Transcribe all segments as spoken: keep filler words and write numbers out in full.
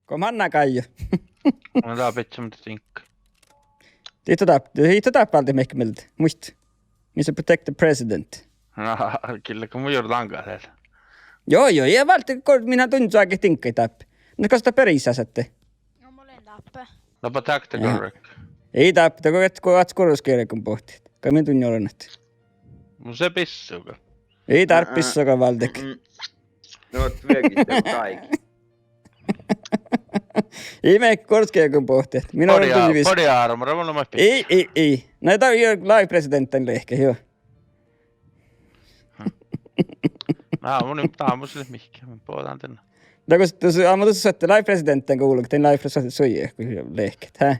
Go manná gáje? Na, dat bidjat mun diŋgga. Dihto dáppe, dihto dáppe váldit mihkke mielde. Muitte. Mis lea protect the president. Na, gilla go mun juo daŋga dál. Juo, juo, ja váldit go, min han dunnje áigge diŋggaid dáppe. Na gos dat berisas ahte. No, mun lean dáppe. Dáppe tactical wreck. Ii dáppe, dat go et, go át gurrus geargan boahtit. Gal min dunnje orrut. Mun lean bissuga. Ii dárppa bissuga váldit. No, vot vieggit de gáigi. Ii, mun gurrus geargan boahtit. Min orun dunnje vis. Body armor, mun lean maid. Ii, ii, ii. Na dat lei presidenta lehket, juo. Na, mun in, dat mun sis mihkke, mun bođán dan. Dat gos, dat, aa, mun dušše ahte lei presidenta go ulget, dan lei pre-, su-, sui-, lehket, hä?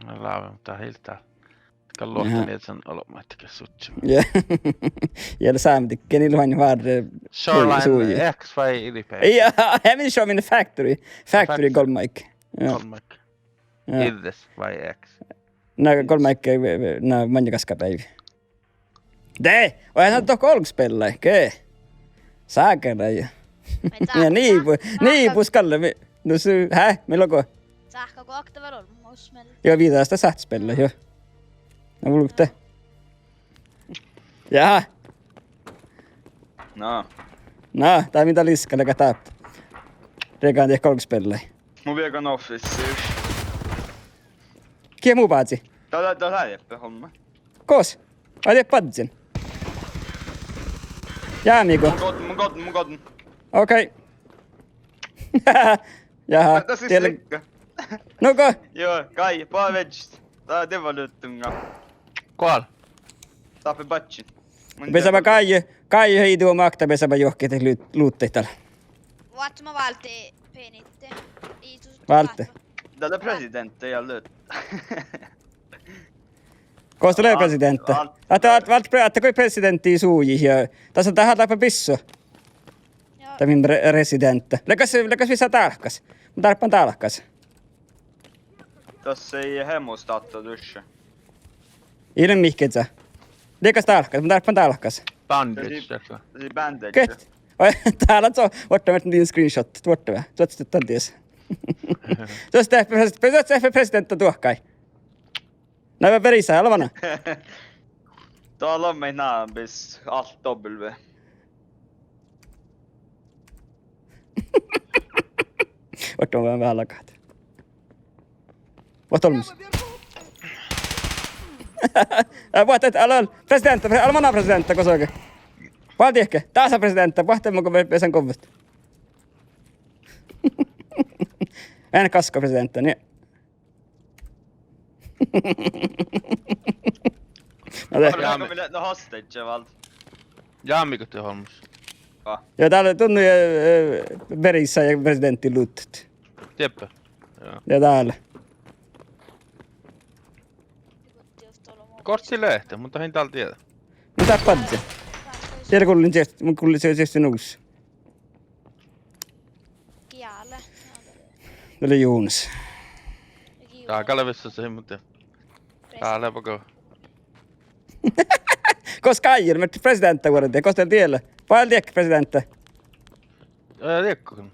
Na, lávii, muhto ii dat. Gal luohta nieidda olbmuid ge suttii. Ja. Ja lea sámedikki, ii lean várra, eh, Shoreline sui-, sui-. X vai ilipeaivvi. Ja, ii, min Shoreline Factory. Factory golbmáigge. Ja. Golbmáigge. Ja. Iđđes vai X. Na golbmáigge, eh, na maŋŋel gaskabeaivvi. De, oainnán dohko olggospellai, ge. Sáhka ja. Ja, ni bu-, ni bu-, skalle, mi-, no su-, hä? Mii logo? Sáhka go okta vel olmmoš mielde. Juo, viđa dat sáhttá spella, juo. Na vulgte. Jaa. Na. Na, dat mii dál iska leaga dáppe. Riegádin olggospellai. Mun viegan office. Gii mu bázii? Dat, dat, dat lea Jeppe Holme. Gos? Ai, de baddin. Jámmi go? Mun godden, mun godden, mun godden. Okei. Jaha, dat, dat sis tiedä. Likka. Nugo? Joo, gai, boađe viežžat. Dat, dat lea luttunga. Goal. Dáppe badjin. Mun besaba tiedä. Gáje, gáje iđuoma okta besaba juohke de lu-, luhtte dál. Vuohta ma válde penitte. Ii, tus-, válde. Dál lea presidenta ja luhtte. Gos dat lea presidenta? Ahte, ahte, ahte, ahte go presidenta sujit ja. Dasa dat dáppe bissu. Joo. Dat min re-, residenta. Leagas, leagas vissa dálkkas. Mun dárppan dálkkas. Dasa ii hemostahta dušše. Ii lean mihkkege. Leagas dálkkas, mun dárppan dálkkas. Bandage, dasa. Dasa bandage. Get. Oi, dál lea so, vuortán din screenshot, vuortán ve. Tuosta dan dies. Tuosta pres-, tuosta presidenta duohkái. Na, ve-, verisai, ale mana. Dat lea maid ná bis alt W. Vuortán veahá lagat. Vuohta olmmoš. Ää, vuohta, ale, ale presidenta, pre-, ale mana presidenta, gosa ge. Boađe diehke, dasa presidenta, vuohta mo go be-, besan govvet. En gaska presidenta, nie. Na de. Jámmi-, no hostage, váldit. Jámmigo de olmmoš. Ah. Ja dál lea dutnje, eh, berisai ja presidenta luttat. Dieppe. Joo. Ja dál. Gortti lehte, mun dat in dál dieđe. Mun dáppe badjin. Dieđe gullen čirt-, mun gullen čirt-, čirttinugus. Giale. Dat lea Jonas. Dat gal lea vissa sii, muhto. Dál lea baga. Gos gájjel, mii presidenta vuordiid, gos dat diela? Boađe diehke presidenta? Eh, diehke.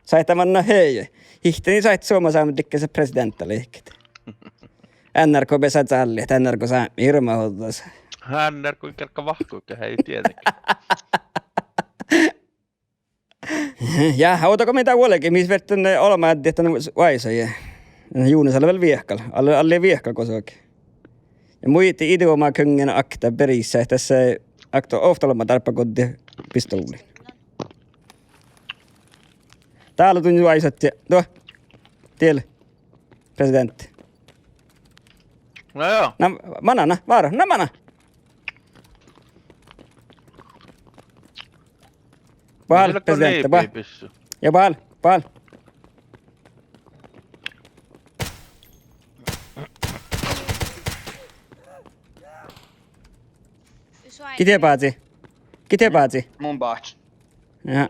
Sáhttá manná hei. Ihte ii sáhte Suoma sámedikki presidenta lehket. N R K besai čállit, N R K Sámi, hirbmat ođđa. N R K kergga vahku, ge hei dieđege. Ja, ovdal go mii dál vuolgit, mis ferten, eh, olbmá addit dan oaisage. Jonas ale vel viehkal, ale, ale viehkal gosa ge. Ja muitte iđuoma kuŋŋen okta berisai, dasa okta ovtta olbmá dárbbagoddi pistuvlii. Dál lea dunnje oaisat, duo. Diel. Presidenta. Na joo. Na, mana, na, vára, na, mana. Bahál presidenta, bahál. Ja bahál, bahál. Gii dieid bázii? Gii dieid bázii? Mun báhčen. Ja.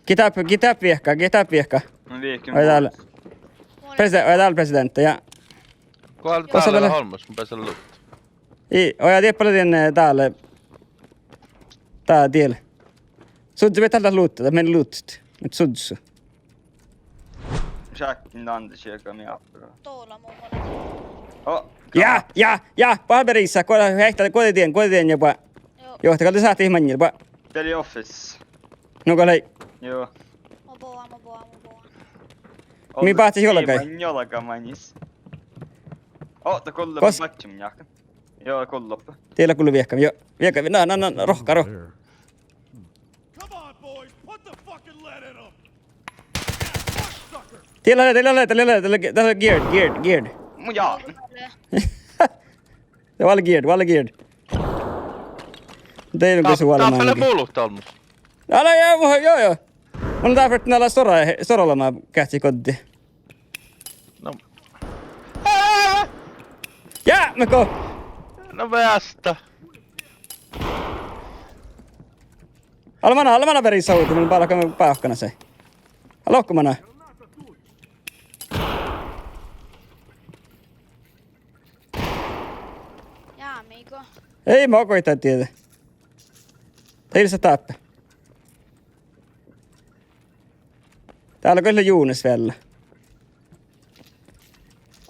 Gii dáppe, gii dáppe viehka, gii dáppe viehka? Mun viehken. Oaidá dál. Preside-, oaidá dál presidenta, ja. Go dál lea olmmoš, mun bessan luttat. Ii, oaidá dieppe dien, eh, dál. Dat diel. Suddzu, beassá dat luhtte, dat mii luhtte. Muhto suddzu. Šakkin dan de šiega mii áppara. Dola mu mole. Oh, ja, ja, ja, boaha berisat, guođe, heitá, guođe dien, guođe dien ja boaha. Joo. Juo, de gal de sáhttit maŋŋil, boaha. Dee lei office. Nugo lei. Joo. Mo boaha, mo boaha, mo boaha. Mii báhcit juolggai. Ei, man juolga maŋis. Oh, dat gullá. Gos- badjum jáhkán. Joo, gullá. Dii lea gullu viehka, joo. Viehka, na, na, na, rohkka, rohkka. Come on, boys, put the fucking lead in 'em. Dii lea, dii lea, dii lea, dii lea, dii lea geared, geared, geared. Mun ja. Dee vel geared, vel geared. Dee vel gal su vel dáppe lea maŋŋil. Mu luhtte olmmoš. Ala, ja, mu, joo, joo. Mun dáppe nala sora, sora olema geahččat goddii. No. Ää! Ja, me go. No beassá. Ale mana, ale mana berisat, mun bálkan bávkana se. Ale okko mana. Ja, amigo. Ei, ma goitan dieđe. Dii leat dáppe. Dál gal lea Junes vel.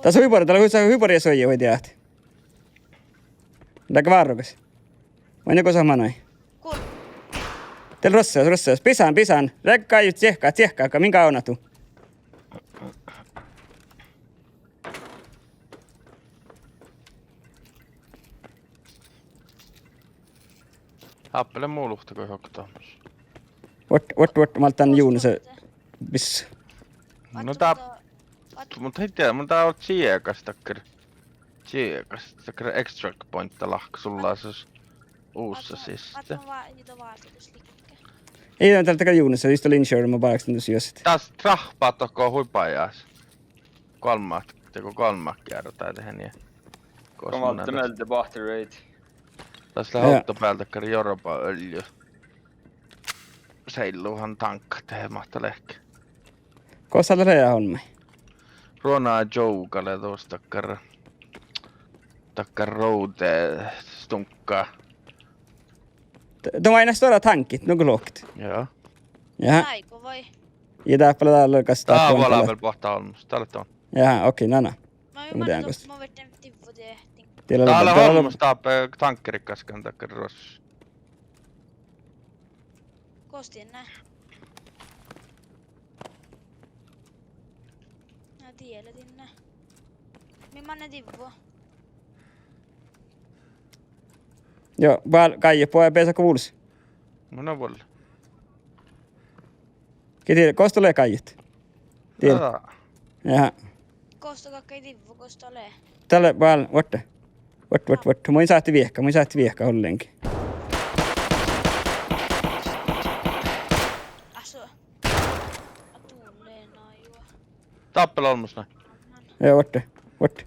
Dás hui buorre, dál hui, hui buorre suojai, hui diehtit. Leago várrugas? Vai nugo sa manai? Gu- Dal ruossáža, ruossáža. Bisán, bisán. Leago gáidjut ciehkkat, ciehkkat, go min gávdnat du. Dáppe lea mu luhtte go okta. Vuot, vuot, vuot, málddán Junese bis. No dá, muhto ii dieđe, mun dá čiekastan dakkár, čiekastan dakkár extract pointta lahka sullasis usa siste. Ii, dál lea dakkár Junese, just lea insurance, ma báhkastan dus juostit. Dás tráhppá dohko hui bajás. Golmmat, dego golmmat gearrat dahje nie. Gos mun dás. Dás lea ovtta bealde dakkár jorbaolju. Seilluhan tánkkat dahje máhttá leahkit. Gos dat lea olmmái? Ruona Joe gal lea dus dakkár, dakkár road, eh, stuŋgga. D-, de maid stuorra tánkit, nugo lohkat. Joo. Ja. Áigo vai? Ja dáppe lea dál gal gasta. Dá vuolá vel boahtá olmmoš, dá lea don. Ja, okei, na, na. Dá lea olmmoš dáppe tánkeriid gaskkan dakkár ruos. Gos dien lea? Na, dien lea, dien lea. Mii manne divvo? Joo, bál-, gáidjet boaze beasat go vulos. Mun vuolle. Gii dii, gos dat lea gáidjet? Dii. Aa. Jaha. Gos dat galggai divvo, gos dat lea? Dá lea bál-, vuortte. Vuortte, vuortte, vuortte. Mun in sáhte viehka, mun in sáhte viehka ollengi. Áhčči. A dul lea na juo. Dáppe lea olmmoš na. Joo, vuortte, vuortte.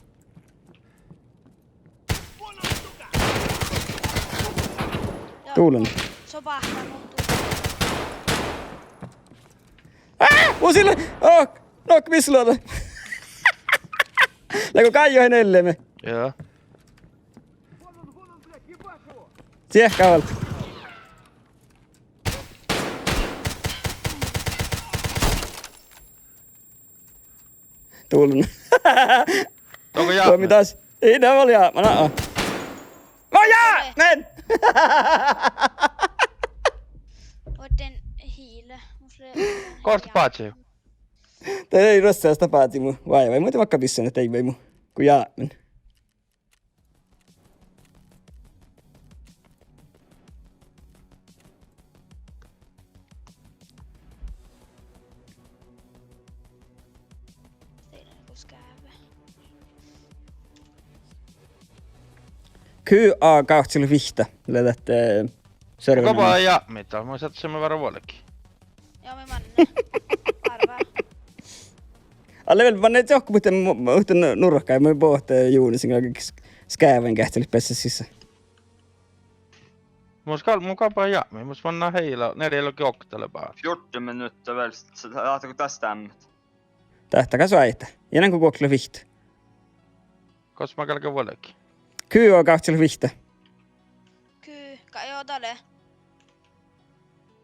Dul lea. Son báhcá mu. Á, mu sile-, oh, nokko, mis luođa. Leago gáidjut han elleme? Joo. Ciehká vel. Dul lea. Onko Vuoi, jápme? Midas? Ii, dat vel jápme, na. Vuoi, jápme! Vuoi, den hiile. Gos dat bázi? Dat lei ruossáža, dat bázi mu. Vai, vai, muhto makkár bissan, dat lei vai mu. Go jápmen. Q A gáhččalit vihtta, lea dat, eh, server. Gabba jápmit, mun sáhtán várra vuolgit. Joo, mii manne. Árvá. Ale vel, manne johkii muhtin, muhtin nurkái, mii bohte Junes, eh, s-, skeavvai geahččalit beassat sisa. Mus gal-, mun gabba jápmit, mus manná heila, nerjá lea okta lea báhcá. Fjorten minutter vel, s-, s-, ahte go dás stámmet. Dáhte gal suoidá. Ja nugo guoktelot vihtta. Gos mat galggat vuolgit? Q A gáhččalit vihtta. Q, ga-, joo, dat lea.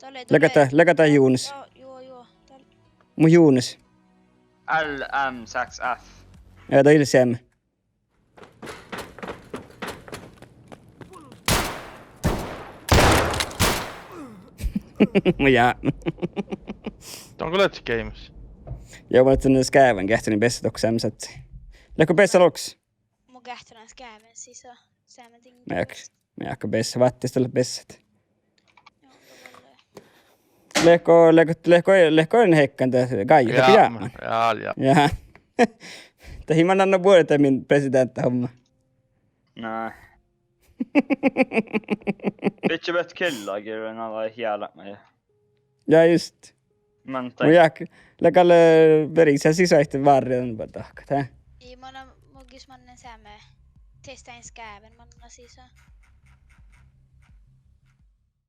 Leaga dat, leaga dat Jonas. Mu Jonas. L M seks F. Ja, dat ii leat seamma. Mu jápmán. Don go leat geaimas? Ja mun lean skeavván geahččalit beassat dohko seamma sáttii. Leatgo beassat olggos? Mun geahččalan skeavvan sisa seamma din. Mearkka, mearkka beassat, váttis dat leat beassat. Leatgo, leatgo, leatgo, leatgo ii lean hekkán dat gáidjat, leatgo jápmán? Ja, ja. Dat ii mannan buoret min presideanttahommá. Na. Bidjebehtet killagirjat, na, dat jealbmá ja. Ja just. Mun jáhkán, leaga gal, eh, verisas sisa ahte várridan dahkat, hä? Ii, mannan, mun gal mannan seamma, testtašan skeavvan mannan sisa.